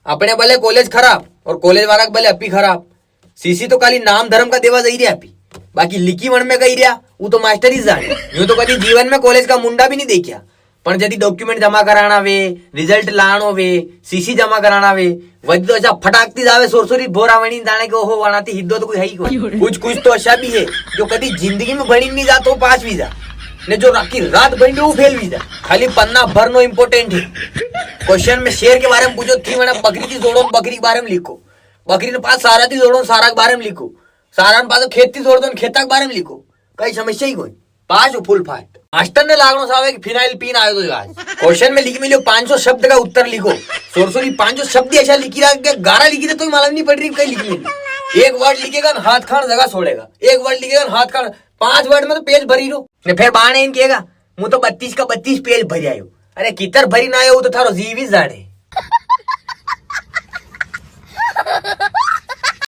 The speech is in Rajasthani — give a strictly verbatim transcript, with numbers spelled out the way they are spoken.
अपने भले कॉलेज खराब और कॉलेज वाला के भले अपी खराब। सीसी तो खाली नाम धर्म का देवा जाई रिया अपी, बाकी लिखी वण में कई रिया, वो तो मास्टर ही जाने। यूं तो कदी जीवन में कॉलेज का मुंडा भी नहीं देखिया, पण जदी डॉक्यूमेंट जमा कराना वे, रिजल्ट लाणो वे, सीसी जमा कराना वे, वदी तो ऐसा फटाकती जावे सोरसोरी बोरावणी जाने के ओहो वणाती हिद्दो तो कोई है ही कोई। कुछ कुछ तो ऐसा भी है जो कदी जिंदगी में भणी नहीं जा तो पास भी जा, ने जो राखी रात भणी वो फेल भी जा। खाली पन्ना भरनो इंपॉर्टेंट है। क्वेश्चन में शेर के बारे में पूछो थी, वरना बकरी थी जोड़ो, बकरी के बारे में लिखो। बकरी ने पास सारा थी जोड़ो, सारा के बारे में लिखो। सारा ने पास खेत थी जोड़ दो, खेता के बारे में लिखो। कई समस्या ही कोई। पास हो फुल फाट। मास्टर ने लागणो सावे कि फिनाइल पीन आयो तो आज। क्वेश्चन में लिखी मिलियो पाँच सौ शब्द का उत्तर लिखो। सोरसोरी पाँच सौ शब्द ऐसा लिखी रहा कि गारा लिखी तो कोई मालूम नहीं पड़ रही कई लिखी मिली। एक वर्ड लिखेगा ना हाथ खान जगह छोड़ेगा, एक वर्ड लिखेगा ना हाथ खान। पांच वर्ड में तो पेज भरी रो। ने फिर बाणे इन कहेगा, "मु तो बत्तीस का बत्तीस पेज भरी आयो।" अरे कितर भरी ना आयो, वो तो थारो जीव ही जाने।